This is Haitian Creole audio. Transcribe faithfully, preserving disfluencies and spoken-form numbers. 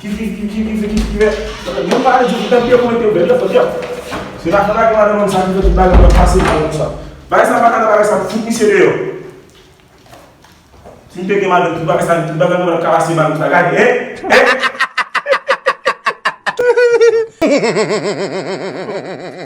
Ki, ki, ki, ki, ki, ki, ki, ki, ki, Mwen pa di ou, tanpri, ou mete ou bèl, fòt, yo. Se pa fè bagay madanm sa ki fè tout bagay mwen pase mal konsa. Bagay sa, pa ka bagay sa, fout misye deyò. Si m te gen madanm, tout bagay sa, tout bagay mwen ka pase mal konsa. Gade, hein? Hein?